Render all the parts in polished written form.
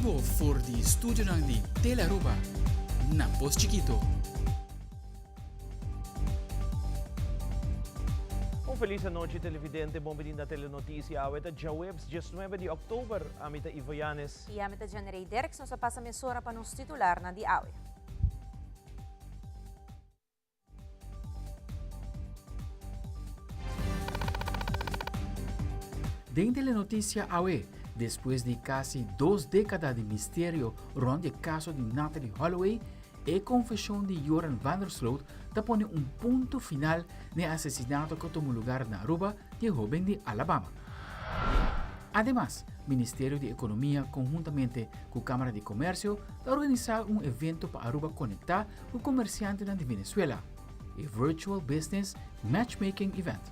bibo for di studionan di Telearuba na Pos Chikito. Un felis anochi televidente, bon bini na Telenoticia. Awe ta djaweps diesnuebe di oktober. Ami ta Ivo Yanes. I ami ta Janrey Derks. Nos a pasa mesora pa nos titularnan di awe. Den Telenoticia awe, despues di casi dos decada di misterio rond di e caso di Natalee Holloway, e confesion di Joran van der Sloot ta pone un punto final n'e asesinato cu a tuma lugar na Aruba di e hoben di Alabama. Ademas, Ministerio di Economia conhuntamente cu Camara di Comercio ta organisa un evento pa Aruba conecta cu comerciantenan di Venezuela, e Virtual Business Matchmaking Event.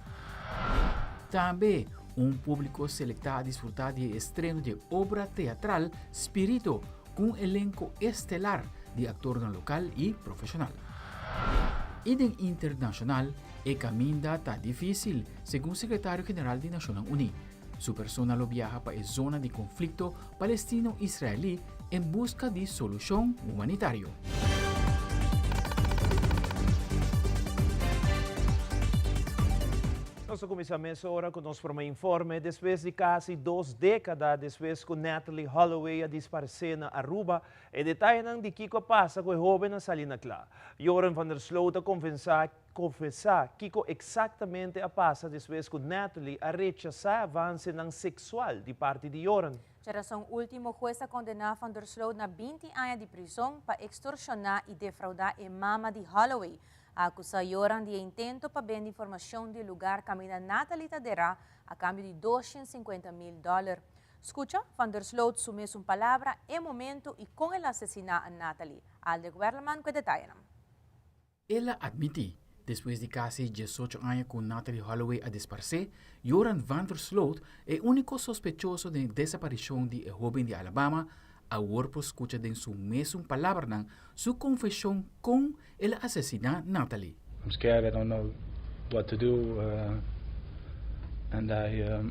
Tambe, un publico selecta a disfruta di e estreno di e obra teatral Spirito cu un elenco estelar di actornan local y profesional. Y den internacional, e caminda ta dificil, segun Secretario General di Nacionnan Uni. Su persona lo biaha pa e zona di konflikto palestino-israelí en buska di solushon humanitario. Nos ta kuminsá mesora ku nos promé informe. Despues di kasi dos dékada despues ku Natalee Holloway a disparesé na Aruba, e detayenan di kiko a pasa ku e hóben a sali na kla. Joran van der Sloot a konfensá Konfesá kiko eksaktamente a pasa despues ku Natalie a rechasá avansenan seksual di parti di Joran. Djarason último hues a kondená Van der Sloot na 20 aña di prizon pa ekstorshoná i defraudá e mama di Holloway. A akusá Joran di e intento pa bende informashon di e lugar kaminda Natalie ta derá a kambio di 250 mil dòler. Skucha Van der Sloot su mesun palabra, e momento i kon el a asesiná Natalie. Aldrich Werleman ku e detayenan. El a admití, despues di kasi diesocho aña ku Natalee Holloway a disparsé, Joran van der Sloot, e úniko sospechoso den e desaparishon di e hóben di Alabama, awor por skucha den su mesun palabranan su konfeshon kon el a asesiná Natalee. I'm scared, I don't know what to do and I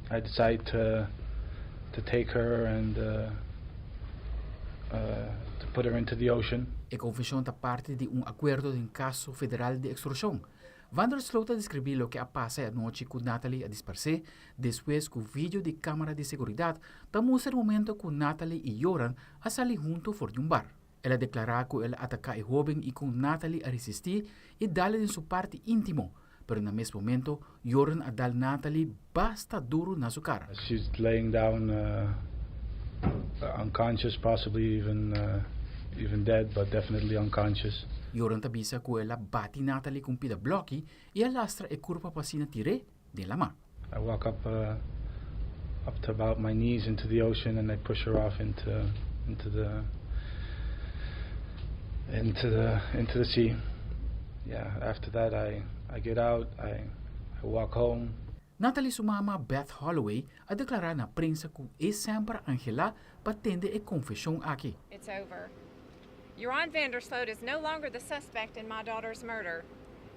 I decide to to take her and to put her into the ocean. E konfeshon ta parti di un akuerdo den kaso federal di ekstorshon. Van der Sloot a deskribí loke a pasa e anochi ku Natalee a disparsé despues ku video di kamara di seguridat ta mustra e momento ku Natalee i Joran a sali huntu for di un bar. El a deklará ku el a ataká e hóben i ku Natalee a resistí i dal den su parti íntimo, pero na mes momento Joran a dal Natalee basta duru na su kara. She's laying down unconscious, possibly even even dead, but definitely unconscious. Joran ta bisa ku el a bati Natalee ku un pida blòki i a lastra e kurpa pa asina tir'é den lamá. I walk up up to about my knees into the ocean and I push her off into into the into the into the sea. Yeah, after that I I get out, I I walk home. Natalie su mama Beth Holloway a deklará na prensa ku e semper a anhelá pa tende e konfeshon aki. It's over. Joran van der Sloot is no longer the suspect in my daughter's murder.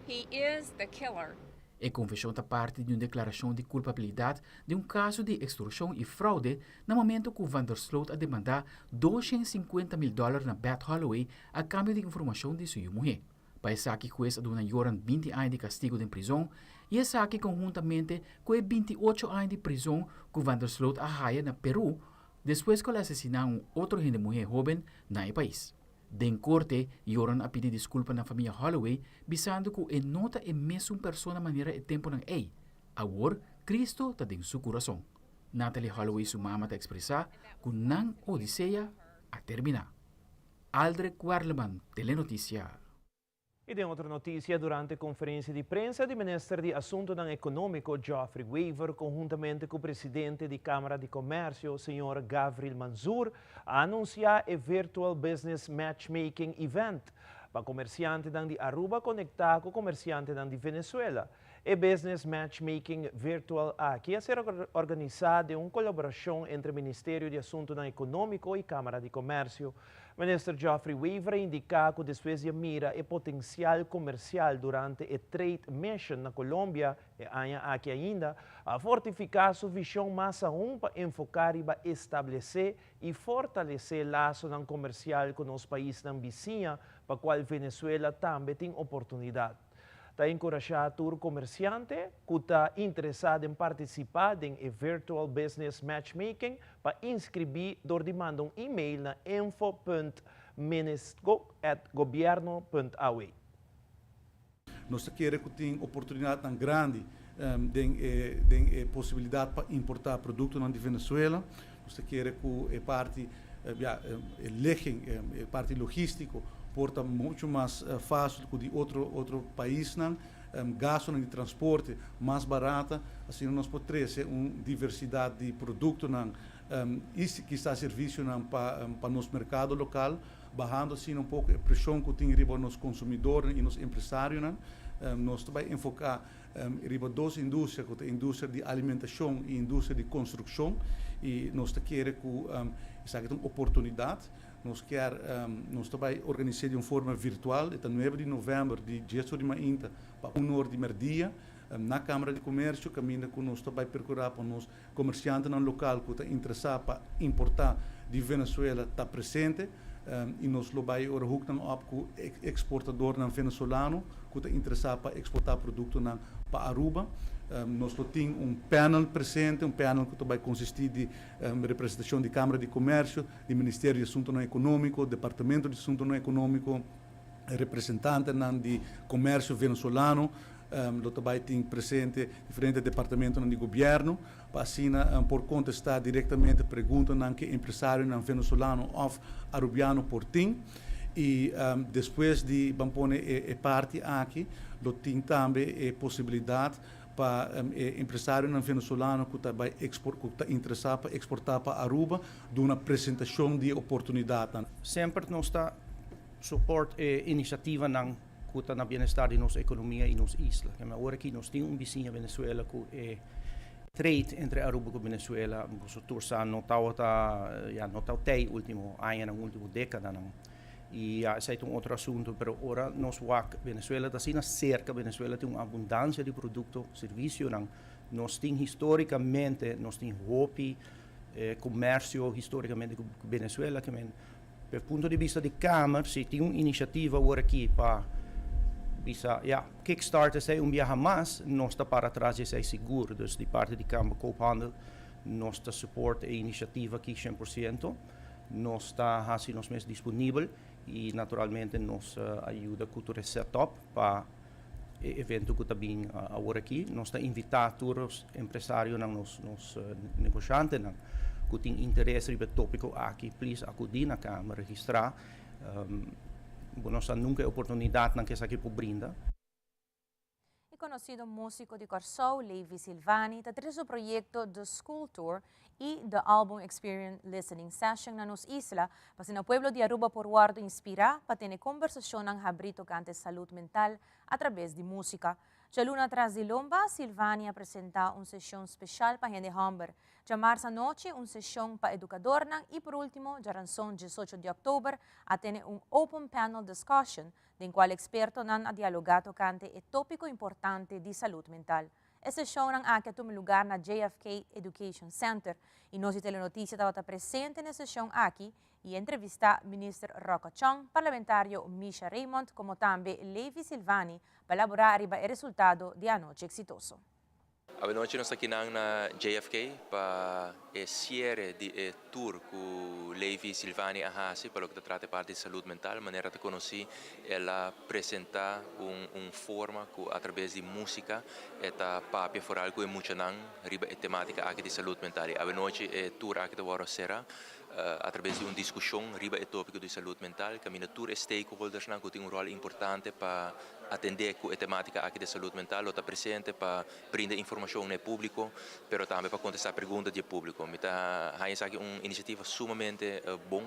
He is the killer. E konfeshon ta parti di un deklarashon di kulpabilidat den un kaso di ekstorshon i fraude na momento ku Van der Sloot a demandá 250 mil dòler na Beth Holloway a kambio di informashon di su yu muhé. Pa esaki hues a duna Joran 20 aña di kastigu den prizon i esaki konhuntamente ku e 28 aña di prizon ku Van der Sloot a haya na Peru despues ku el a asesiná un otro hende muhé hóben na e pais. Den korte, Joran a pidi diskulpa na famia Holloway, bisando ku e no ta e mesun persona manera e tempunan ei. Awor, Cristo ta den su kurason. Natalie Holloway su mama ta ekspresá ku nan odisea a terminá. Aldrich Werleman, Telenoticia. I den otro notisia, durante konferensia di prensa di Minister di Asuntunan Ekonómiko Geoffrey Wever konhuntamente ku presidente di Kámara di Komèrsio señor Gavril Manzoor a anunsiá e Virtual Business Matchmaking Event pa komersiantenan di Aruba konektá ku komersiantenan di Venezuela. E Business Matchmaking Virtual aki a ser organisa den un colaboracion entre Ministerio di Asunto Economico y Camara di Comercio. Minister Geoffrey Wever a indica cu despues di mira e potencial comercial durante e Trade Mission na Colombia e aña aki ainda, a fortifica su vision mas aun pa enfoca y establece y fortalece laso comercial cu nos paisnan bisiña, pa cual Venezuela tambe tin oportunidad. Ta encurasha tur comerciante cu ta interesa den participa den Virtual Business Matchmaking pa inscribi door di manda un e-mail na info.minisco.gobierno.aw. Nos kier cu tin oportunidad grandi di posibilidad pa importa producto di Venezuela. Nos kier cu e parti, ja, ligging, e parti logistico, por ta mucho mas facil cu di otro pais, gasto di transporte mas barata, asina nos por trece un diversidad di producto y kisas servicio pa nos mercado local, bahando asina un poco e presion cu tin riba nos consumidor y nos empresario. Nos ta bay enfoca riba dos industria, cu ta e industria di alimentacion y industria di construccion, y nos kier cu esaki ta un oportunidad. Nos ta bay organisa di un forma virtual, ta 9 di november, di 10 or di mainta pa 1 or di merdia, na Camara di Comercio, caminda cu nos ta bay percura pa nos comerciante local cu ta interesa pa importa di Venezuela ta presente, y nos lo bay ora hook op cu exportador venezolano cu ta interesa pa exporta producto pa Aruba. Nos tin un panel presente, un panel cu ta bay consisti di representacion di Camara di Comercio, di Ministerio di Asunto Economico, Departamento di Asunto Economico, representante di comercio venezolano, lo tambe tin presente diferente departamento di gobierno, pa asina por contesta directamente pregunta cu empresario venezolano of arubiano por tin. Y despues di ban pone e parti aki, lo tin tambe e posibilidad pa empresario venezolano cu ta export, cu ta interesa pa exporta pa Aruba, duna un presentacion di oportunidad. Semper nos ta support e iniciativa nan cu ta na bienestar di nos economia y nos isla. Awor aki nos tin un bisiña, Venezuela, cu e trade entre Aruba y Venezuela, tur sa no ta, ja, no ta te ultimo aña, na ultimo decada nan. Y ja, esey ta un otro asunto, pero ora nos wak Venezuela ta asina cerca, Venezuela tin un abundancia di producto, servicio nan. Nos tin historicamente, nos tin hopi comercio historicamente cu Venezuela, kiermen, di punto di vista di Camara, si tin un iniciativa awor aki pa bisa, ja, kickstart esey un biaha mas, nos ta para atras di esey sigur. Dus di parti di Camara Koophandel, nos ta support e iniciativa aki 100%, nos ta haci nos mes disponibel y naturalmente nos yuda cu e setup pa e evento cu ta bin awor aki. Nos ta invita tur empresario, nos negociante cu tin interes riba e topico aki, please acudi na Camara, registra. Nos nunca e oportunidad cu esaki por brinda. E conocido musico di Corsou, Levi Silvani, ta trece e proyecto The School Tour y The Album Experience Listening Session na nos isla, pa e pueblo di Aruba por wordo inspira pa tene conversacion habri tocante salud mental a traves di musica. Dialuna atras di lomba, Silvani a presenta un sesion special pa hende homber. Diamars anochi, un sesion pa educador y, por ultimo, diaranson 18 di october, a tene un Open Panel Discussion, den cual expertonan a dialoga tocante e topico importante di salud mental. E sesion aki a tuma luga na JFK Education Center y nos Telenoticia tabata presente na e sesion aki y a entrevista Minister Rocco Chong, parlamentario Misha Raymond, como tambe Levi Silvani, pa elabora riba e resultado di e anochi exitoso. Anochi nos ta aki na JFK pa e cierre di e tour cu Levi Silvani a hasi pa loke ta trata parti di salud mental. Manera ta conoci, el a presenta un forma cu a traves di musica e ta papia vooral cu muchanan riba e tematica aki di salud mental. Anochi e tour aki ta wordo cera a traves di un discusion riba e topico di salud mental, caminda tur stakeholders nan cu tin un rol importante pa atende cu e tematica aki di salud mental ta presente pa brinda informacion na publico, pero tambe pa contesta pregunta di publico. Mi ta haya esaki un iniciativa sumamente bon,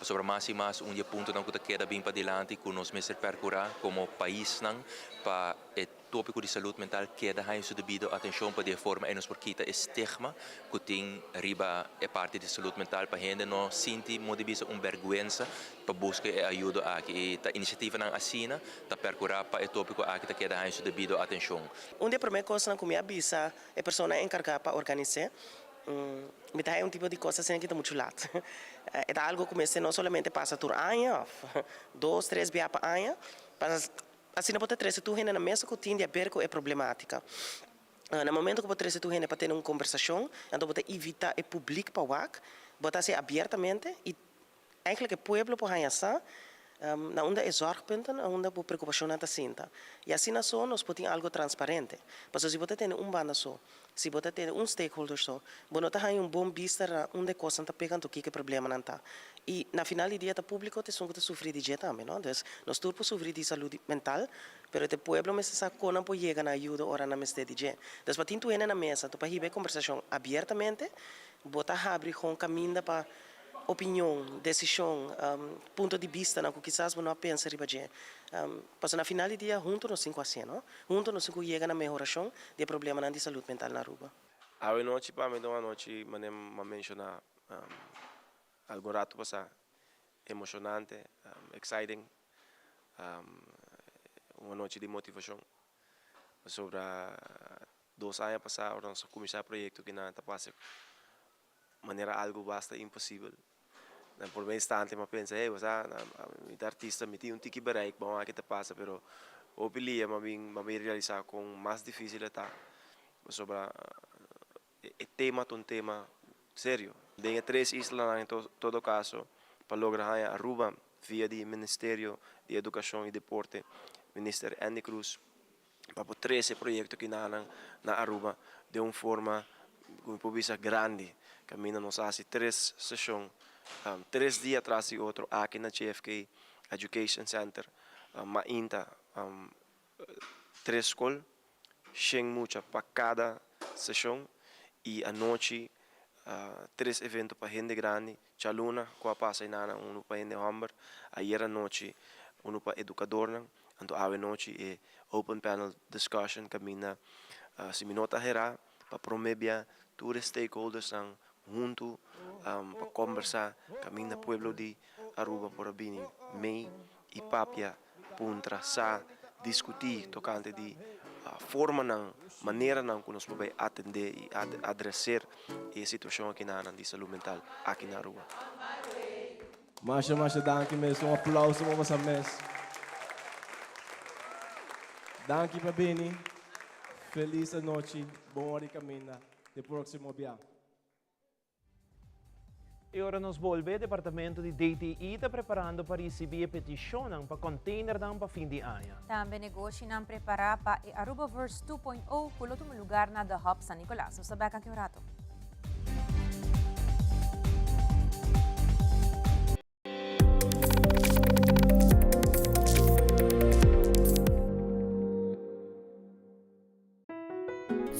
sobre mas y mas un punto nan cu keda bin pa dilanti cu nos mester percura como pais nan pa e tópiko di salud mental keda haña su debido atenshon pa di e forma ei nos por kita e stigma ku tin riba e parti di salud mental pa hende no sinti modo di bisa un bèrgwensa pa buska e ayudo aki. I ta inisiativanan asina ta pèrkurá pa e tópiko aki ta keda haña su debido atenshon. Un di e promé kosnan ku mi a bisa e persona enkargá pa organis'é, mi ta haña un tipo di kos asina ki ta muchu lat. E ta algu ku mester no solamente pasa tur aña òf dos, tres bia pa aña, pa asina bo ta trese tur hende na mesa ku tin di aber ku e problemátika. Na momento ku bo trese tur hende pa tene un kombersashon, anto bo ta invitá e publik pa wak, bo ta hasi abiertamente i Eigenlijk e pueblo por haña sa na unda e zorgpunten, na unda bo preokupashonnan ta sinta. I asina so nos por tin algo transparente. Pasobra si bo ta tene un banda so, si bo ta tene un stakeholder so, bo no ta haña un bon bista na unda e kosnan ta pega anto kiko e problemanan ta. I na final di dia ta públiko ta esun ku ta sufri di dje tambe, no? Dus nos tur por sufri di salud mental, pero ta e pueblo mester sa kon nan por yega na ayuda ora nan mester di dje. Dus pa tin tur hende na mesa anto pa hiba e kombersashon abiertamente, bo ta habri kon kaminda pa opinion, desishon, punto di bistanan ku kisas bo no a pensa riba dje. Pasobra na final di dia huntu nos tin ku hasié, no? Huntu nos tin ku yega na mehorashon di e problemanan di salud mental na Aruba. Awe nochi pa mi ta un anochi manera mi a menshoná algun ratu pasá, emoshonante, exciting, un anochi di motivashon pasobra dos aña pasá ora nos a kuminsá e proyekto kinan ta pasa manera algo basta imposibel. Na prome instante mi a pensa, hey, bo sa, mi ta artista, mi tin un tiki bereik, bon aki ta pasa, pero hopi lia mi a bin, mi a bin realisa con mas dificil e ta, pasobra e tema ta un tema serio. Den e tres islanan en todo caso, pa logra haña Aruba via di Ministerio di Educacion y Deporte, Minister Endy Croes, pa por trece e proyecto kinanan na Aruba den un forma cu mi por bisa grandi. Caminda nos a haci tres sesion, tres dia tras di otro aki na JFK Education Center, mainta tres scol, shen mucha pa cada sesion y anochi tres evento pa hende grandi, djaluna cu a pasa enanan unu pa hende homber, ayer anochi unu pa educadornan. Anto awe nochi e open panel discussion kaminda si mi no ta herá pa promé bia tur e stakeholdersnan huntu pa kombersá kaminda pueblo di Aruba por a bini mei i papia, puntra, sa, diskutí tokante di formanan, maneranan ku nos por bai atendé i adreser e situashon akinanan di salú mental aki na Aruba. Masha masha danki mes un aplauso pa boso mes. Danki pa bini. Feliz anochi, bon ora di caminda. Te proximo bia. E ora nos bolbe, Departamento di DTI ta preparando pa ricibi e peticionnan pa containernan pa fin di aña. Tambe negoshinan prepara pa e Arubaverse 2.0 cu lo tuma lugar na The Hub San Nicolas. Nos ta bek aki un rato.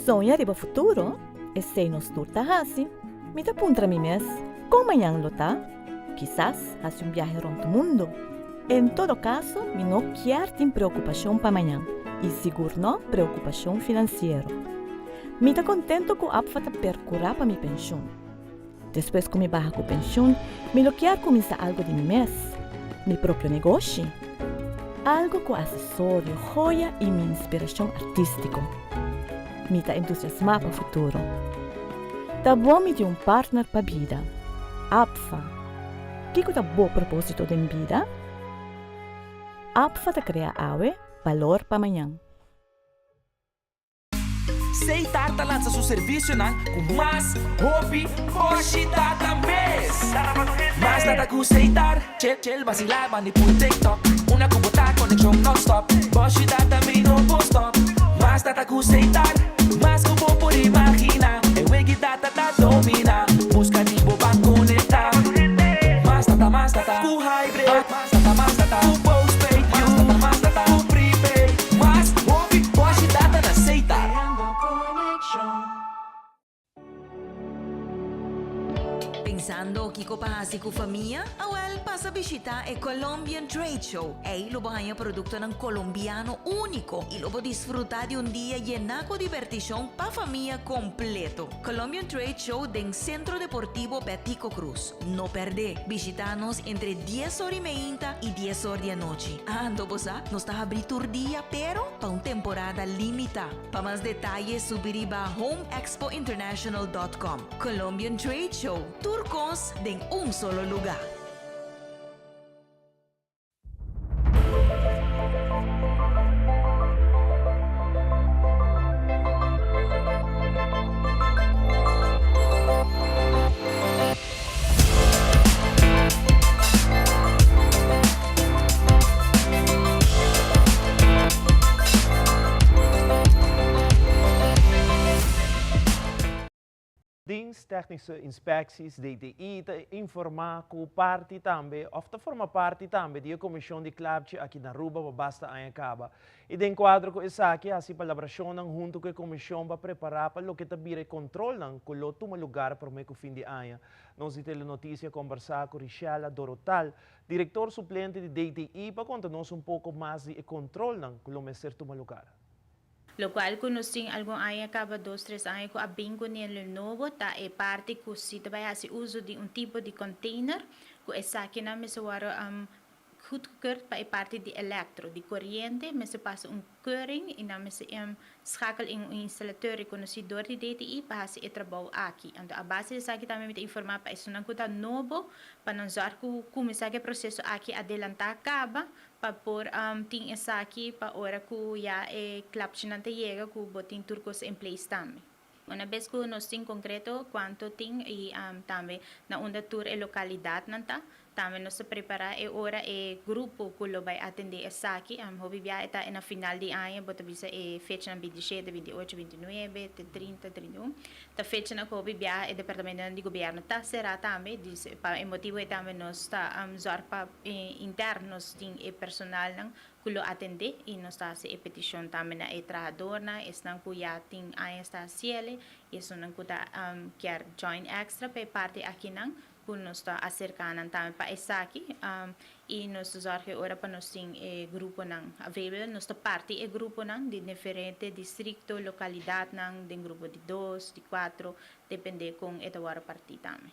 Soña riba futuro? Esei nos tur ta hasi. Mi ta puntra mi mes, kon mañan lo ta? Kisas hasi un biahe rònt mundu. En todo kaso, mi no kier tin preokupashon pa mañan, i sigur no preokupashon finansiero. Mi ta kontento ku APFA ta perkurá pa mi penshun. Despues ku mi baha ku penshun, mi lo kier kuminsá algu di mi mes, mi propio negoshi. Algu ku asesorio, joya i mi inspirashon artístiko. Mi ta entusiasmá pa futuro. Ta bon mi tin un partner pa bida. APFA. Kiko ta bo propósito den bida? APFA ta krea awe balor pa mañan. Seitar ta lansa su servisionan ku mas hopi boshi data mes. Mas data ku Seitar, chel chel basilá bandi pui TikTok. Una ku bo ta konekshon nònstòp, boshi data mi no por stòp. Mas data ku Seitar, mas ku bo por imaginá. E wegi data ta dominá, buska di bo ban konektá. Mas data, mas data ku Hybrid. Mas data, mas data ku postpaid. Mas data, mas data ku prepaid. Mas hopi boshi data na Seitar. Pensando kiko pa. hasi ku famia? Awèl, pasa bishitá e Colombian Trade Show. Ei lo bo haña produktonan kolombiano úniko i lo bo disfrutá di un dia yená ku dibertishon pa famia kompleto. Colombian Trade Show den Sentro Deportivo Betico Croes. No pèrdè! Bishitá nos entre dies or i meinta i dies or di anochi. Anto bo sa, nos ta habrí tur dia pero pa un temporada limitá. Pa mas detaye subi riba homeexpointernational dot com. Colombian Trade Show, tur kos den un solo lugá. Dienst Technische Inspecties, DTI, ta informá ku parti tambe òf ta forma parti tambe di e komishon di klapchi aki na Aruba pa basta aña kaba. I den kuadro ku esaki hasi palabrashonnan huntu ku e komishon pa prepará pa loke ta bira e kontrolnan ku lo tuma lugar promé ku fin di aña. Nos di Telenoticia a kombersá ku Richella Dorotal, direktor suplente di DTI pa konta nos un poko mas di e kontrolnan ku lo mester tuma lugar. Locual cu nos tin algun aña caba, dos tres aña cu a bin cu Nelo Nobo, ta e parti cu si ta bay haci uzo di un tipo di container, cu esakinan mester worde goedgekeurd pa e parti di electro, di coriente, mester pasa un keuring y nan mester schakel in un instalateur reconoci door di DTI pa haci e trabou aki. Anto a base di esaki tambe mi ta informa pa esunnan cu ta nobo, pa nan zorg cu cuminsa cu e proceso aki adelanta caba, Pa por tin esaki pa ora ku ya e klapchinan ta yega ku bo tin tur kos in place tambe. Una bes ku nos tin konkreto kuantu tin i tambe na unda tur e lokalidatnan ta, tambe nos ta prepará e ora e grupo ku lo bai atendé esaki. Hopi bia e ta na final di aña, bo ta bisa e fechanan 27, 28, 29 te 30, 31. Ta fechanan ku hopi bia e departamentonan di gobièrnu ta será tambe, dus pa e motibu ei tambe nos ta zòrg pa. Intern nos tin e personalnan ku lo atendé i nos ta hasi e petishon tambe na e trahadornan, esnan ku ya tin añas ta hasiel i esunnan ku ta kier join extra pa e parti akinan ku nos ta aserká nan tambe pa esaki i nos ta zòrg e ora pa nos tin e gruponan available. Nos ta parti e gruponan di diferente distrikto, lokalidatnan den grupo di dos, di kuatro, dependé kon e ta wòrdu partí tambe.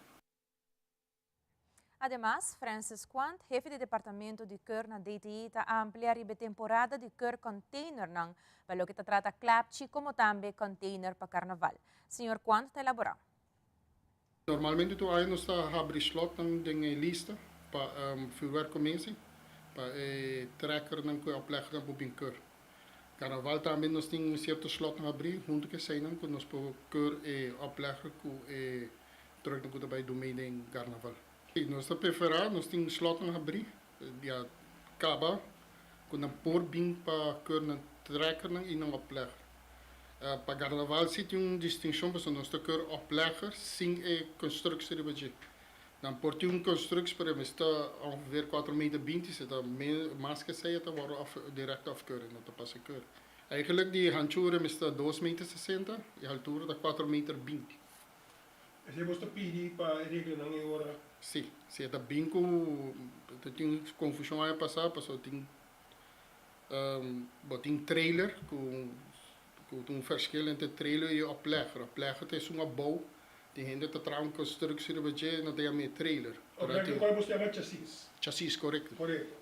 Ademas, Francis Quant, hefe di departamento di keur na DTI ta amplia riba e temporada di keur containernan pa loke ta trata klapchi como tambe container pa carnaval. Señor Quant ta elabora. Normalmente tur aña nos ta habri slotnan den e lista pa vuurwerkcommissie pa e trekkernan cu e opleggernan por bin keur. Carnaval tambe nos tin un cierto slotnan habri hunto cu eseinan cu nos por keur e oplegger cu e Trucknan ku ta bai dumei den karnaval. Nos ta preferá nos tin slòtnan habrí ya kaba ku nan por bin pa keur nan trekkernan i nan oplegger. Pa karnaval si tin un distinshon pasobra nos ta keur oplegger sin e konstruksi riba dje. Nan por tin un konstruksi pero e mester ta ongeveer kuater meter binti, si ta mas ke esei e ta wòrdu dirèkt afkeur, e no ta pasa keur. Eigenlik di hanchura mester ta dos meter sesenta i haltura ta kuater meter binti. Esei bos ta pidi pa e reglanan e ora? Sí, si e ta bin ku ta tin konfushon aña pasá pasobra tin bo tin trailer ku ku tin un verschil entre trailer i oplegger. Oplegger ta esun abou, tin hende ta traha un konstruksi riba dje nan ta yama e trailer. Oplegger kual bos ta yama chasis? Chasis, korekto. Korekto.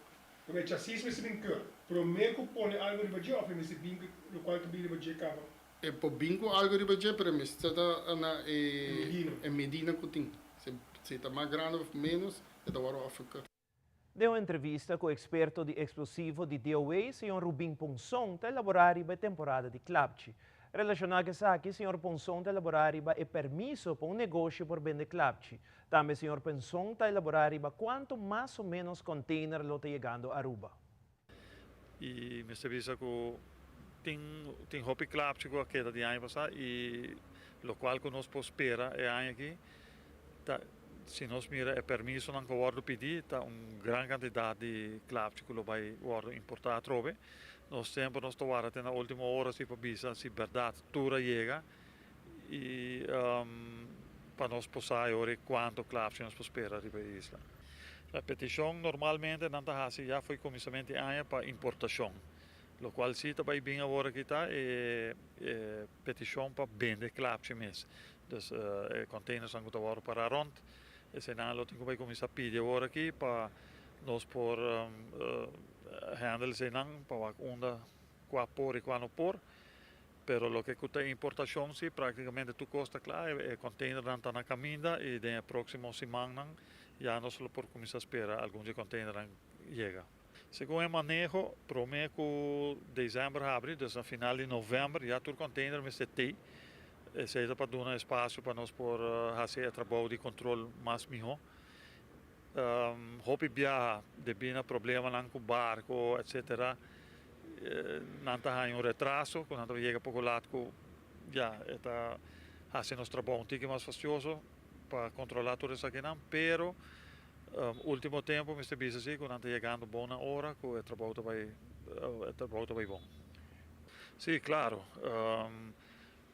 Pasobra e chasis mester bin keur promé ku pone algu riba dje òf e mester bin ku lokual ta bin riba dje kaba? E por bin ku algu riba dje, pero e mester ta na e medida ku tin. Si ta mas grandi òf ménos, e ta wòrdu afgekeurd. Den un entrevista ku eksperto di eksplosivo di DOW, señor Rubin Ponson ta elaborá riba e temporada di klapchi. Relashoná ku esaki, señor Ponson ta elaborá riba e permiso pa un negoshi por bende klapchi. Tambe señor Ponson ta elaborá riba kuantu mas o ménos kònteiner lo ta yegando Aruba. Y mester bisa cu tin tin hopi klapchi cu a keda di aña pasa y locual cu nos por spera e aña aki ta si nos mira e permisonan cu a wordo pidi ta un gran cantidad di klapchi cu lo bay wordo importa atrobe. Nos semper nos ta warda te na ultimo ora si pa bisa si berdad tur a yega y. pa nos por sa e ora y cuanto klapchi nos por spera riba e isla. E peticion normalmente nan ta haci ya fo'i cuminsamento di aña pa importacion, locual si ta bay bin awor aki ta e peticion pa bende klapchi mes. Dus e containersnan cu ta worde para rond, eseinan lo tin cu bay cuminsa pidi awor aki pa nos por handle eseinan pa wak unda cua por y cua no por. Pero loke cu ta importacion si practicamente tur cos ta cla, e containernan ta na caminda y den e proximo simannan ya nos lo por cuminsa spera algun di e containernan yega. Segun e maneho, prome cu december habri, dus na final di november ya tur container mester tey. Esey ta pa duna espacio pa nos por haci e trabou di control mas miho. Hopi biaha debí na problemanan ku barko etcetera nan ta haña un retraso ku nan ta yega poko lat ku ya e ta hasi nos trabou un tiki mas fastioso pa kontrolá tur esakinan pero ultimo tempu mester bisa si ku nan ta yegando bon na ora ku e trabou ta bai e trabou ta bai bon. Si klaro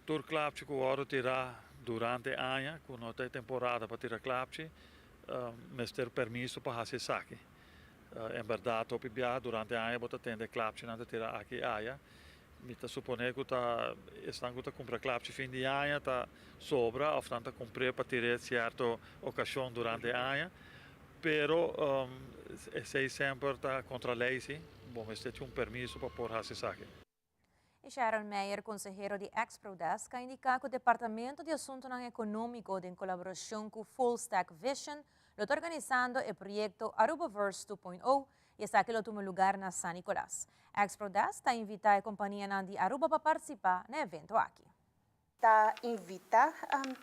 tur klapchi ku wòrdu tirá durante aña ku no ta e temporada pa tira klapchi Mester permiso pa hasi esaki. En bèrdat hopi biaha durante aña bo ta tende klapchinan ta tira aki i aya. Mi ta suponé ku ta esnan ku ta kumpra klapchi fin di aña ta sobra òf nan ta kumpr'é pa tir'é sierto okashon durante aña. Pero esei semper ta kontra lei si. Bo mester tin un permiso pa por hasi esaki. Y Sharon Meijer, consehero di Exprodesk, a indica cu Departamento di Asuntonan Economico den colaboracion cu Full Stack Vision lo ta organisando e proyecto Arubaverse 2.0 y esaki lo tuma lugar na San Nicolas. Exprodesk ta invita e companianan di Aruba pa participa na e evento aki. Ta invita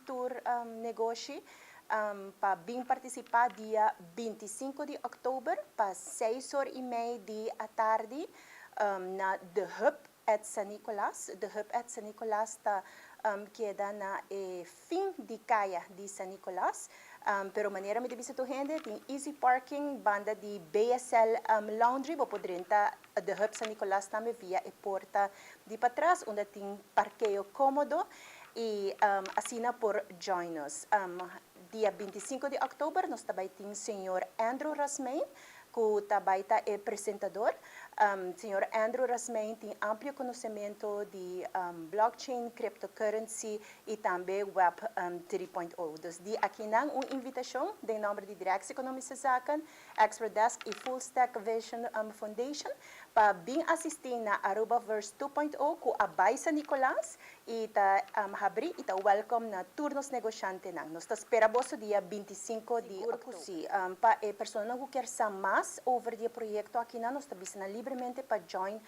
tur negoshi pa bin participa dia 25 di october pa seis or y mei di atardi na The Hub at San Nicolas. The Hub at San Nicolas ta keda na e fin di caya di San Nicolas. Pero manera mi ta bisa tur hende tin easy parking banda di BSL Laundry. Bo por drenta The Hub San Nicolas tambe via e porta di patras unda tin parkeo komodo i asina por join nos. Dia 25 di òktober nos ta bai tin señor Andrew Rasmijn ku ta bai ta e presentador. Señor Andrew Rasmijn tin amplio konosementu di blockchain, cryptocurrency i tambe web 3.0. Dus di akinan un invitashon den nòmber di Directie Economische Zaken, Expert Desk i Full Stack Vision Foundation pa bin asistí na Arubaverse 2.0 ku a bai San Nicolas i ta habrí i ta wèlkòm na tur nos negoshantenan. Nos ta spera boso dia 25 di Sigur ku sí. Pa e personanan ku kier sa mas over di e proyekto akinan nos ta bisa nan libremente pa join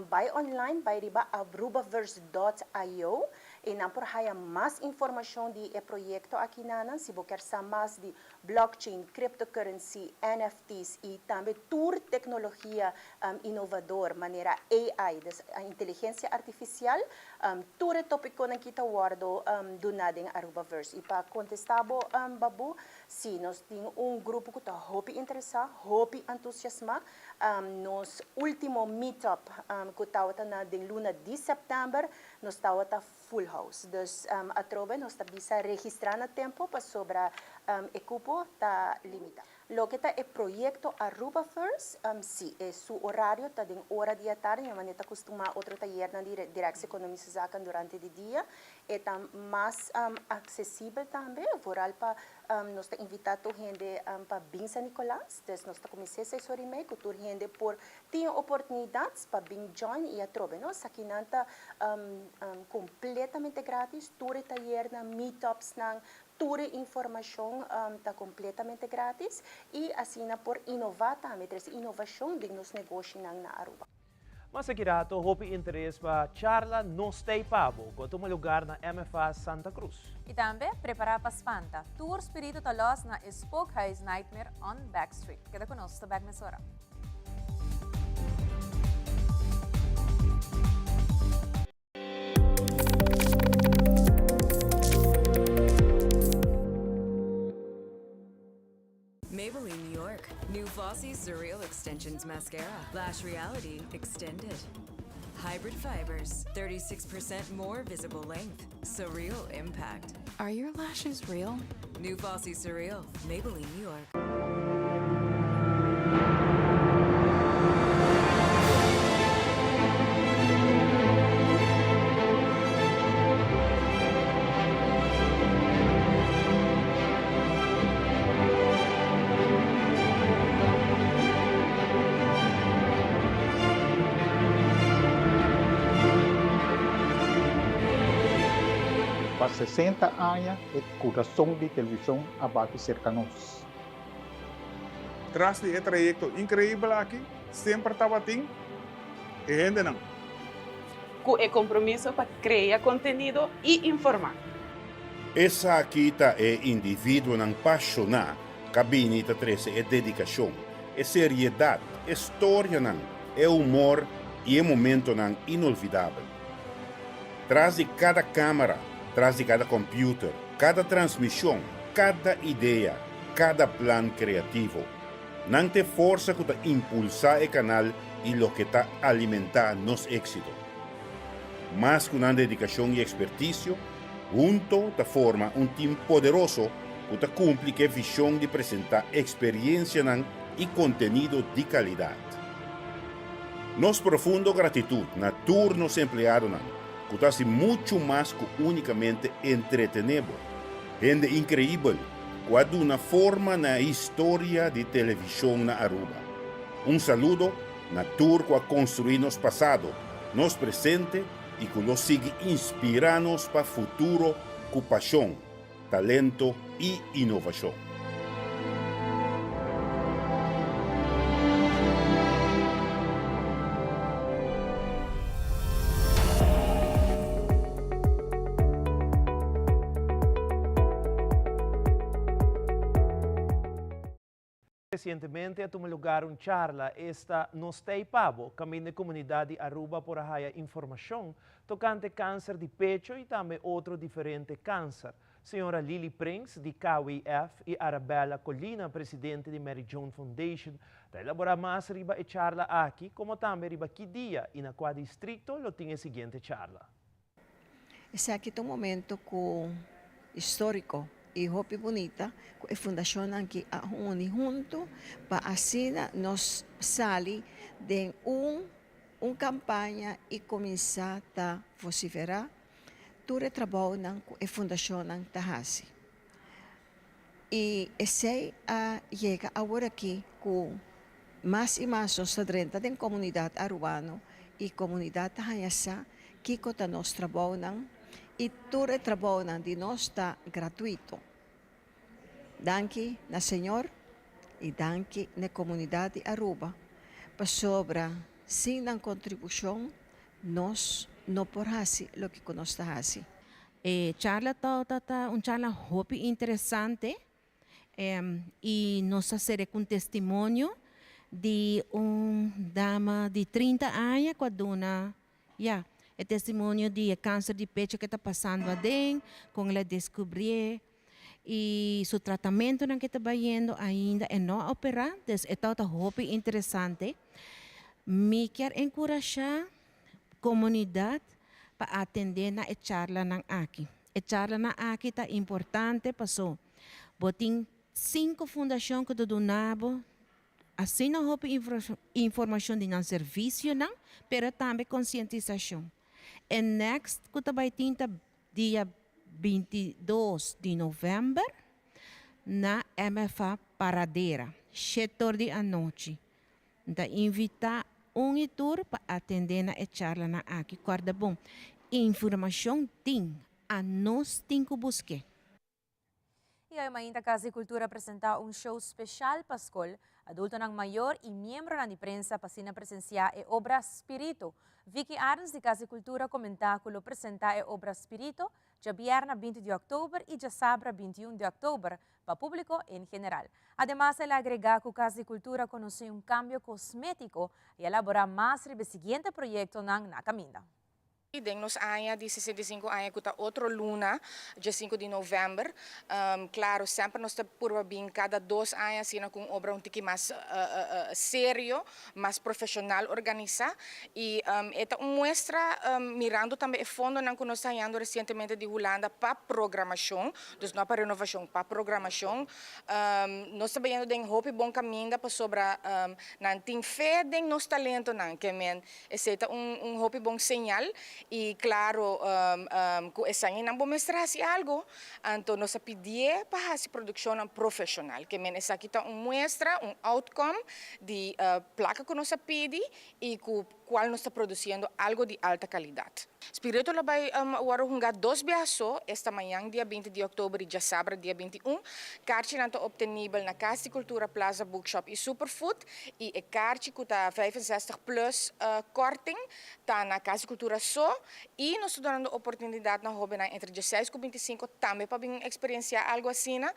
bai online bai riba arubaverse dot io i nan por haya mas informashon di e proyekto akinanan. Si bo kier sa mas di blockchain, cryptocurrency, NFT's y tambe tur tecnologia innovador manera AI, dus inteligencia artificial, tur e topiconan ki ta wordo duna den Arubaverse. Y pa contesta bo Babu, si, nos tin un grupo cu ta hopi interesa, hopi entusiasma. Nos ultimo meetup cu tawata na den luna di september, nos tawata full house. Dus atrobe nos ta bisa registra na tempo pasobra e cupo ta limita. Loke ta e proyecto Aruba First, si, e su horario ta den ora di atardi, mi manera ta costuma otro tayernan di Directie Economische Zaken durante di dia. E ta mas accesibel tambe, vooral pa nos ta invita tur hende pa bin San Nicolas, dus nos ta cuminsa seis ora y mei cu tur hende por Tin oportunidat pa bin join i atrobe no. Esakinan ta kompletamente gratis, tur e tayernan, meetupsnan, tur e informashon ta kompletamente gratis i asina por inová tambe, trese inovashon den nos negoshinan na Aruba. Mas aki rato hopi interes pa charla Nos Tei Pa Bo ku a tuma lugar na MFA Santa Cruz. I tambe prepará pa spanta. Tur spiritu ta lòs na e Spookhuis Nightmare on Back Street. Keda ku nos, ta bèk mesora. Maybelline New York, new Flossy Surreal Extensions Mascara, Lash Reality Extended. Hybrid fibers, 36% more visible length, surreal impact. Are your lashes real? New Fossy Surreal, Maybelline, New York. Pa 60 aña e kurason di televishon a bati serka nos. Tras di e trayekto inkreibel aki semper tabatin e hendenan. Ku e kompromiso pa krea kontenido i informá. Esaki ta e individuonan pashoná ka bini ta trese e dedikashon, e seriedat, e storianan, e humor i e momentonan inolvidabel. Tras di kada kámara, tras di kada kòmpiuter, kada transmishon, kada idea, kada plan kreativo. Nan ta e forsa ku ta impulsá e kanal i loke ta alimentá nos éksito. Mas ku nan dedikashon i ekspertisio, hunto ta forma un tim poderoso ku ta kumpli ku e vishon di presentá eksperiensianan i kontenido di kalidat. Nos profundo gratitut na tur nos empleadonan ku ta hasi muchu mas ku únikamente entretené bo. Hende inkreibel ku a duna forma na e historia di televishon na Aruba. Un saludo na tur ku a konstruí nos pasado, nos presente i ku lo sigui inspirá nos pa futuro ku pashon, talento i inovashon. Recientemente a tuma lugar un charla, esta Nos Tei Pa Bo, caminda e comunidad di Aruba por a haya informacion tocante cancer di pecho y tambe otro diferente cancer. Señora Lily Prins di KWF y Arabella Colina, presidente di Mary Joan Foundation, ta elabora mas riba e charla aki, como tambe riba ki dia y na cua districto lo tin e siguiente charla. Esaki ta un momento ku historico y hopi bunita ku e fundacionnan aki a uni hunto pa asina nos sali den un un campaña y cuminsa ta vocifera tur e trabounan ku e fundacionnan ta haci. Y esey a yega awor aki ku mas y mas nos ta drenta den comunidad Arubano y comunidad ta haña sa kico ta nos trabounan y tur e trabounan di nos ta gratuito. Danki na Señor y danki n'e comunidad di Aruba pasobra sin nan contribucion nos no por haci loke cu nos ta haci. E charla ta ta un charla hopi interesante y nos a sere cu un testimonio di un dama di trinta aña cu a duna ya e testimonio di e cancer di pecho cu e ta pasando aden, con el a descubrie y su tratamentonan cu e ta bayendo ainda e no a opera, dus e tabata hopi interesante. Mi kier encurasha comunidad pa atende na e charlanan aki. E charlanan aki ta importante paso bo tin cinco fundacion cu ta duna bo asina hopi informacion di nan servicionan pero tambe concientisacion. E next cu ta bay tin ta dia 22 di november na MFA Paradera, shetor di anochi. N ta invitá un i tur pa atendé na e charlanan aki. Kòrda bon, informashon tin, anos tin ku busk'é. I awe mainta Cas di Cultura a presenta un show special pa scol, adultonan mayor y miembronan di prensa pa asina presencia e obra Spirito. Vicky Arens di Cas di Cultura comenta cu lo presenta e obra Spirito djabierna 20 di october y djasabra 21 di october pa publico en general. Ademas el a agrega cu Cas di Cultura conoce un cambio cosmetico y a labora mas riba e siguiente proyectonan na caminda. Den nos aña di 65 aña ku ta otro luna, dje sinku di novèmber. Klaro, semper nos ta purba bin kada dos aña asina ku un obra un tiki mas serio, mas profeshonal organisá. I e ta un muestra mirando tambe e fondonan ku nos ta hañando resientemente di Hulanda pa programashon, dus no pa renovashon, pa programashon. Nos ta bayendo den hopi bon kaminda pasobra nan tin fe den nos talentonan, ke men Esei ta un un hopi bon señal y claro cu esañinan bo mester haci algo, anto nos a pidié pa haci produccionnan profesional. Ke men esaki ta un muestra, un outcome di placa cu nos a pidi y cu cual nos ta produciendo algo di alta calidad. Spirito lo bay worde hunga dos biaha so, esta mañan dia 20 di october y djasabra dia 21. Carchinan ta obtenibel na Cas di Cultura, Plaza Bookshop y Superfood. Y e karchi cu ta 65 plus korting ta na Cas di Cultura so. Y nos ta dunando oportunidad na hobennan entre dieseis cu bintisinco tambe pa bin experiencia algo asina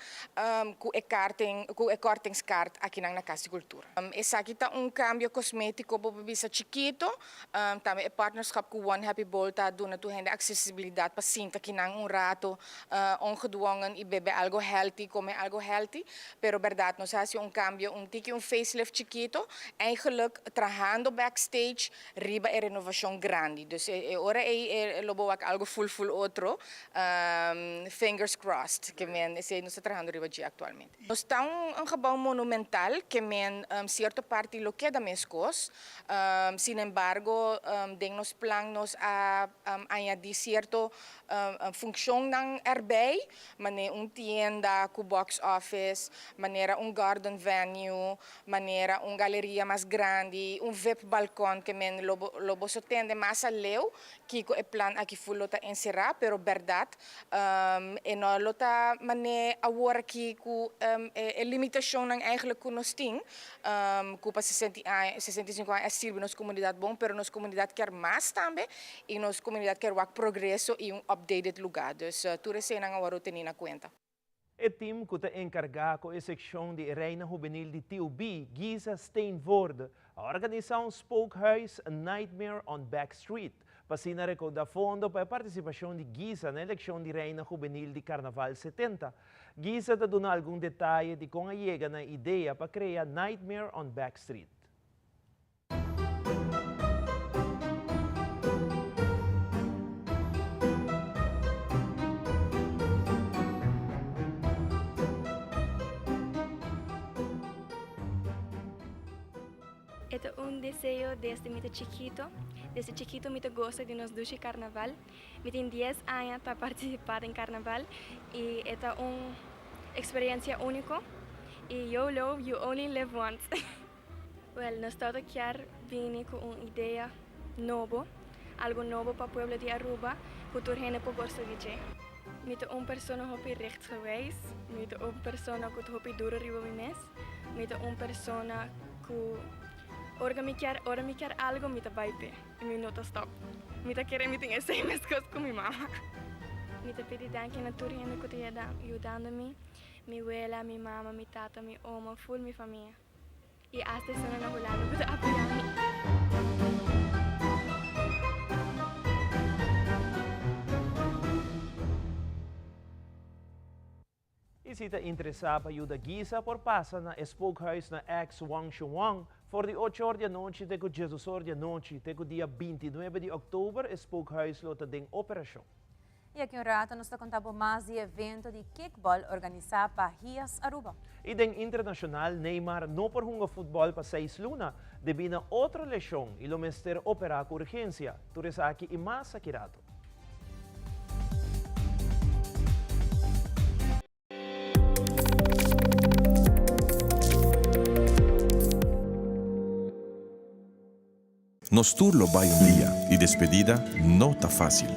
cu e karting cu e kortingskaart akinan na Cas di Cultura. Esaki ta un cambio cosmetico bo por bisa chikito. Tambe e partnerschap cu One Happy Bowl ta duna tur hende accesibilidad pa sinta akinan un rato ongedwongen y bebe algo healthy, come algo healthy. Pero berdad nos a haci un cambio, un tiki un facelift chikito, eigenlijk trahando backstage riba e renovacion grandi. Dus e ora ey e lo bo wak algo full full otro, fingers crossed, ke men esey nos ta trahando riba dje actualmente. Nos ta un gebouw monumental, ke men cierto parti lo keda mescos, Sinembargo, den nos plan nos a añadí sierto funshonnan erbij, manera un tienda ku box office, manera un garden venue, manera un galeria mas grandi, un vip balkon ke men lo lo boso tende mas aleu kiko e plan aki ful lo ta enserá, pero bèrdat e no lo ta manera awor aki ku e limitashonnan eigentlik ku nos tin. Cu pa 65 aña a sirbi nos comunidad bon, pero nos comunidad kier mas tambe y nos comunidad kier wak progreso y un updated lugar. Dus tur eseynan a worde teni na cuenta. E team cu ta encarga cu e seccion di e Reina Hubenil di TUB, Giza Steenvoorde, a organisa un spookhuis Nightmare on Back Street, pa asina recauda fondo pa e participacion di Giza na eleccion di Reina Hubenil di Carnaval 70. Giza ta duna algun detaye di kon a yega na e idea pa krea Nightmare on Back Street. E ta un deseo desde mi ta chikito. Desde chikito mi ta gosa di nos dushi carnaval. Mi tin dies aña ta partisipá den karnaval i e ta un eksperensia úniko i YOLO, you only live once. Wèl, nos tabata kier bini ku un idea nobo, algu nobo pa pueblo di Aruba ku tur hende por gosta di dje. Mi ta un persona hopi rechtsgewijs, mi ta un persona ku ta hopi duro riba mi mes, mi ta un persona ku ora mi kier ora mi kier algu mi ta bai p'e. Mi no ta stop. Mi ta kere mi tin esei meskos ku mi mama. Mi ta pidi danki na tur hende ku ta yudando mi, mi wela, mi mama, mi tata, mi oma, ful mi famia. I asta esunnan na Hulanda ku ta apoyá mi. I si ta interesá pa yuda Gisa por pasa na e spookhuis na Ex Wang Shuang for di ocho or di anochi te ku diesdos or di anochi. Te ku dia 29 di òktober e spookhuis lo ta den operashon. I aki un rato nos ta konta bo mas di e evento di kickball organisá pa Hias Aruba. I den internashonal Neymar no por hunga futbòl pa seis luna debí na otro leshon i lo mester operá ku urgensia. Tur esaki i mas aki rato. Nos tur lo bai un dia y despedida no ta facil.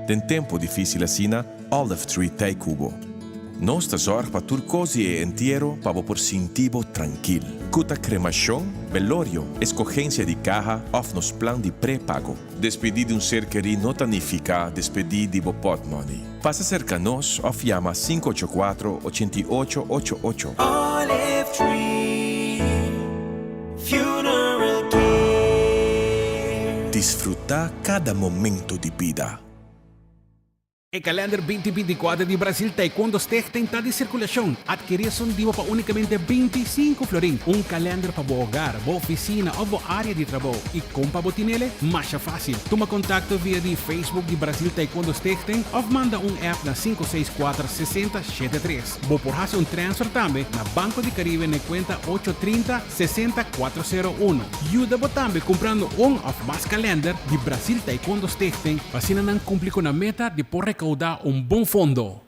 Den tempo dificil asina, Olive Tree t'ey cu bo. Nos ta zorg pa tur cos di e entiero pa bo por sinti bo trankil. Cu ta cremacion, velorio, escogencia di caha of nos plan di pre-pago. Despedí di un ser kerí no ta nifiká despedí di bo pòtmòni. Pasa serka nos òf yama 584 88 ocho ocho. Olive Tree Funeral Care. Disfrutá kada momento di bida. E kalender binti 24 di Brasil Taekwondo Stichting ta di sirkulashon. Atkirí esun di bo pa únikamente 25 florin. Un kalender pa bo hogar, bo ofisina òf bo área di trabou. I kon pa bo tinele? Masha fásil. Tuma kontakto via di Facebook di Brasil Taekwondo Stichting òf manda un app na sinku seis kuater sesenta shete tres. Bo por hasi un transfer tambe na Banco di Caribe na e kuenta ocho trinta sesenta kuater sero uno. Yuda bo tambe kumprando un òf mas kalender di Brasil Taekwondo Stichting pa asina nan kumpli ku nan meta di por rekoudá un bon fondo.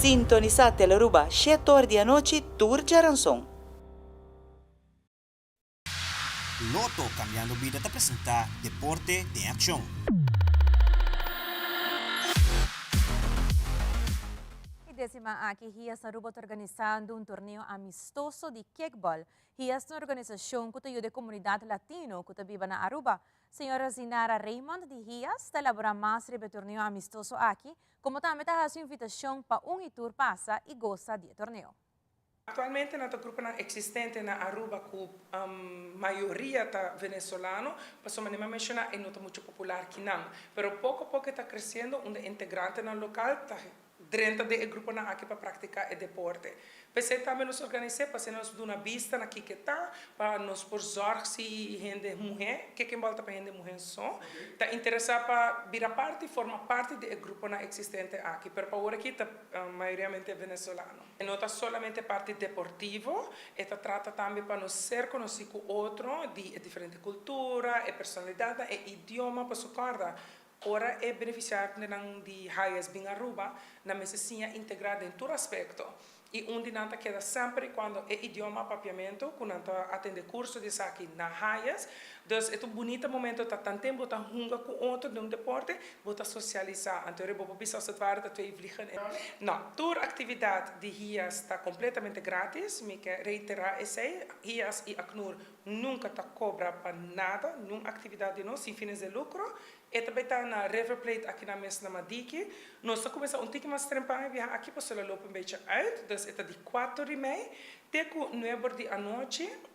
Sintonisa Telearuba shete or di anochi tur djaranson. Lotto Cambiando Bida ta presenta Deporte den Accion. E decima aki Hias Aruba ta organisando un torneo amistoso di kickball. Hias ta un organisacion cu ta yuda e comunidad latino cu ta biba na Aruba. Señora Zinara Raymond di Hias ta elabora mas riba e torneo amistoso aki, como tambe ta haci un invitacion pa un y tur pasa y gosa di e torneo. Actualmente nan ta gruponan existente na Aruba cu mayoria ta Venezolano, pasobra manera mi a menciona e no ta mucho popular kinan. Pero poco poco e ta creciendo unda integrantenan local ta drenta den e gruponan aki pa practica e deporte. P'esey tambe nos organise pa asina nos duna bista na kiko e ta, pa nos por zorg si hende muhe, kikkenbal ta pa hende muhe so, ta interesa pa bira parti, forma parti di e gruponan existente aki. Pero pa awor aki ta mayoriamente Venezolano. E no ta solamente parti deportivo, e ta trata tambe pa nos ser conoci cu otro di e diferente cultura, e personalidadnan, e idioma, pasobra corda, ora e beneficiarionan di HIS bin Aruba, nan mester siña integra den tur aspecto. Y un di nan ta keda semper y cuando e idioma Papiamento, cu nan ta atende curso di esaki na HIS. Dus e ta un bunita momento ta tanten bo ta hunga cu otro den un deporte, bo ta socialisa. Anto bo por bisa als het ware ta twee vliegen in. No, tur actividad di HIAS ta completamente gratis, mi ke reitera esey, HIAS y ACNUR nunca ta cobra pa nada, niun actividad di nos, sin fines de lucro. E ta bay ta na River Plate aki na mes na Madiki. Nos ta cuminsa un tiki mas trempan e biaha aki pasobra lo loop un bechi uit, dus e ta di cuater di mei te cu nueber di anochi.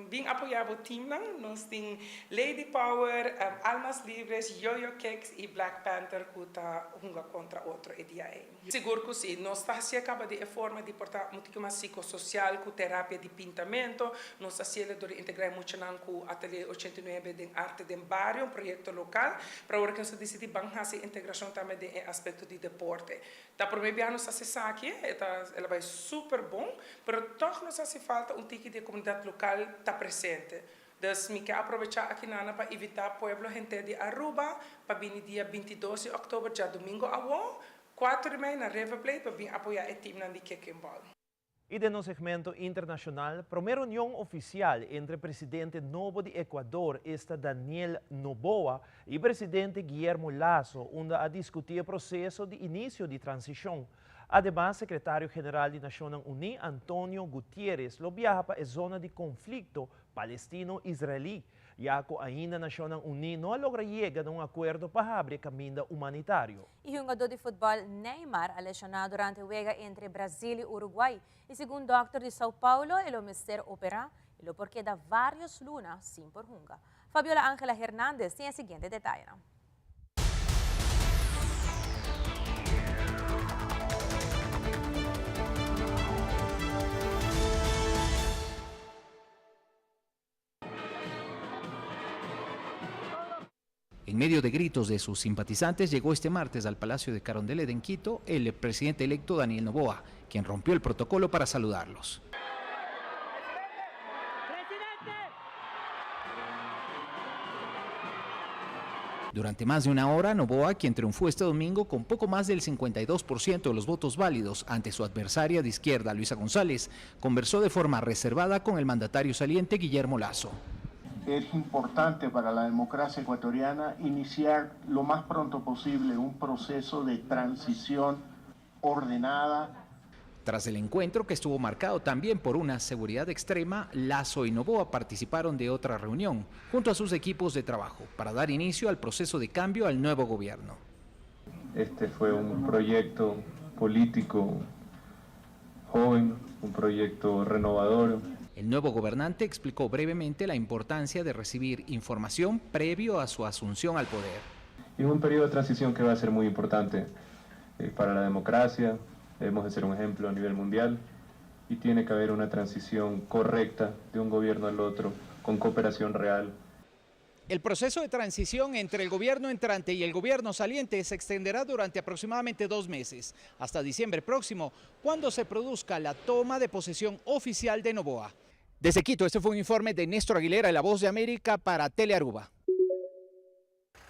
Bin apoya bo teamnan, nos tin Lady Power, Almas Libres, Yoyo Kicks y Black Panther cu ta hunga contra otro e dia ey. Sigur cu si, nos ta hacié caba di e forma di por ta un tiki mas psicosocial cu terapia di pintamento, nos ta haciele dor di integra e muchanan cu Atelier 89 den Arte den Bario, un proyecto local, pero awor cu nos ta dicidi ban haci integracion tambe den e aspecto di deporte. Ta prome biaha nos haci esaki, e ta el a bay super bon, pero toch nos haci falta un tiki di e comunidad local ta presente. Dus mi ke aprobecha aki nana pa invita pueblo henter di Aruba pa bini dia 22 di october djadomingo awo, cuatro di mei na River Plate pa bin apoya e teamnan di kicking ball. I den nos segmento internashonal, promé reunion ofisial entre presidente nobo di Ecuador, esta Daniel Noboa, i presidente Guillermo Lasso, unda a diskutí e proseso di inisio di transishon. Ademas, sekretario general di Nashonnan Uní, Antonio Gutierrez, lo biaha pa e zona di konflikto palestino-israelí. ya ku ainda Nashonnan Uní no a logra yega na un akuerdo pa habri e kaminda humanitario. E hungadó di futbòl Neymar a leshoná durante wega entre Brazil i Uruguay i segun dòkter di Sao Paulo e lo mester operá i lo por keda vários luna sin por hunga. Fabiola Angela Hernandez tin e siguiente detayenan. En medio de gritos de sus simpatizantes llegó este martes al Palacio de Carondelet en Quito el presidente electo Daniel Noboa, quien rompió el protocolo para saludarlos. Durante más de una hora, Noboa, quien triunfó este domingo con poco más del 52% de los votos válidos ante su adversaria de izquierda, Luisa González, conversó de forma reservada con el mandatario saliente Guillermo Lasso. Es importante para la democracia ecuatoriana iniciar lo más pronto posible un proceso de transición ordenada. Tras el encuentro, que estuvo marcado también por una seguridad extrema, Lasso y Noboa participaron de otra reunión junto a sus equipos de trabajo para dar inicio al proceso de cambio al nuevo gobierno. Este fue un proyecto político joven, un proyecto renovador. El nuevo gobernante explicó brevemente la importancia de recibir información previo a su asunción al poder. Y es un periodo de transición que va a ser muy importante eh, para la democracia, debemos de ser un ejemplo a nivel mundial y tiene que haber una transición correcta de un gobierno al otro, con cooperación real. El proceso de transición entre el gobierno entrante y el gobierno saliente se extenderá durante aproximadamente dos meses, hasta diciembre próximo, cuando se produzca la toma de posesión oficial de Noboa. Desde Quito, este fue un informe de Néstor Aguilera, La Voz de América para Telearuba.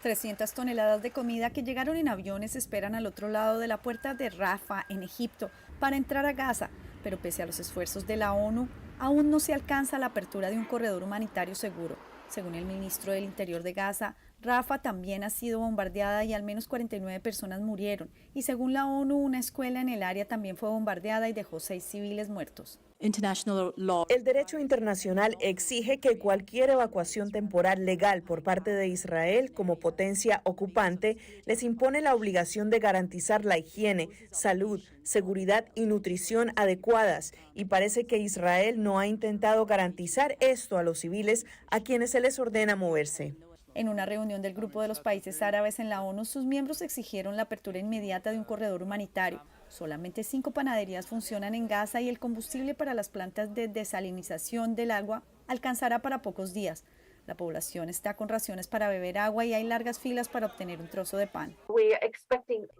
300 toneladas de comida que llegaron en aviones esperan al otro lado de la puerta de Rafah, en Egipto, para entrar a Gaza, pero pese a los esfuerzos de la ONU, aún no se alcanza la apertura de un corredor humanitario seguro. Según el ministro del Interior de Gaza, Rafah también ha sido bombardeada y al menos 49 personas murieron. Y según la ONU, una escuela en el área también fue bombardeada y dejó seis civiles muertos. El derecho internacional exige que cualquier evacuación temporal legal por parte de Israel como potencia ocupante les impone la obligación de garantizar la higiene, salud, seguridad y nutrición adecuadas y parece que Israel no ha intentado garantizar esto a los civiles a quienes se les ordena moverse. En una reunión del Grupo de los Países Árabes en la ONU, sus miembros exigieron la apertura inmediata de un corredor humanitario. Solamente cinco panaderías funcionan en Gaza y el combustible para las plantas de desalinización del agua alcanzará para pocos días. La población está con raciones para beber agua y hay largas filas para obtener un trozo de pan.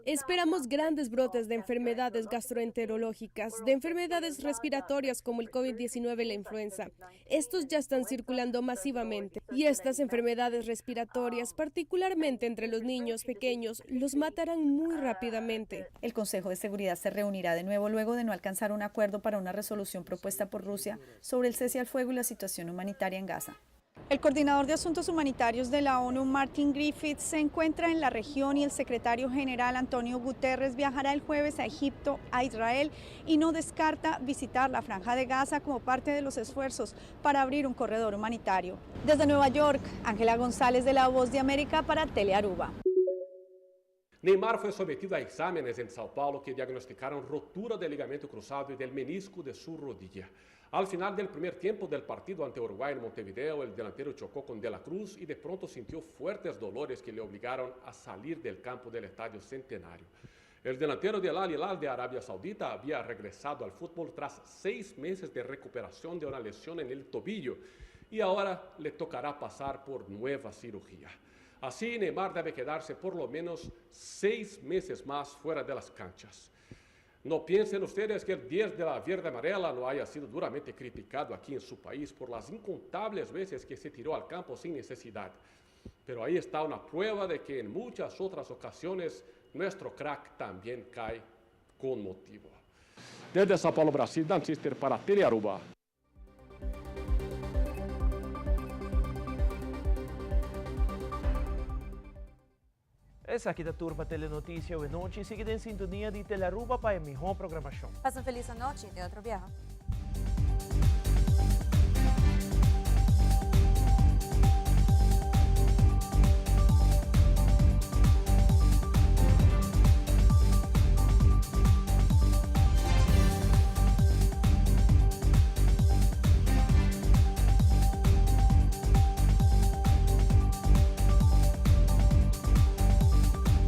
Esperamos grandes brotes de enfermedades gastroenterológicas, de enfermedades respiratorias como el COVID-19 y la influenza. Estos ya están circulando masivamente y estas enfermedades respiratorias, particularmente entre los niños pequeños, los matarán muy rápidamente. El Consejo de Seguridad se reunirá de nuevo luego de no alcanzar un acuerdo para una resolución propuesta por Rusia sobre el cese al fuego y la situación humanitaria en Gaza. El coordinador de Asuntos Humanitarios de la ONU, Martin Griffiths, se encuentra en la región y el secretario general Antonio Guterres viajará el jueves a Egipto, a Israel y no descarta visitar la franja de Gaza como parte de los esfuerzos para abrir un corredor humanitario. Desde Nueva York, Ángela González de La Voz de América para Telearuba. Neymar fue sometido a exámenes en São Paulo que diagnosticaron rotura del ligamento cruzado y del menisco de su rodilla. Al final del primer tiempo del partido ante Uruguay en Montevideo, el delantero chocó con De la Cruz y de pronto sintió fuertes dolores que le obligaron a salir del campo del Estadio Centenario. El delantero del Al Hilal de Arabia Saudita había regresado al fútbol tras seis meses de recuperación de una lesión en el tobillo y ahora le tocará pasar por nueva cirugía. Así, Neymar debe quedarse por lo menos seis meses más fuera de las canchas. No piensen ustedes que el 10 de la verde amarela no haya sido duramente criticado aquí en su país por las incontables veces que se tiró al campo sin necesidad. Pero ahí está una prueba de que en muchas otras ocasiones nuestro crack también cae con motivo. Desde São Paulo, Brasil, Dan Sister para Telearuba. Esaki ta tur pa Telenoticia awe nochi. Sigui den sintonia di Telearuba pa e miho programacion. Pasa un feliz anochi. Te otro biaha.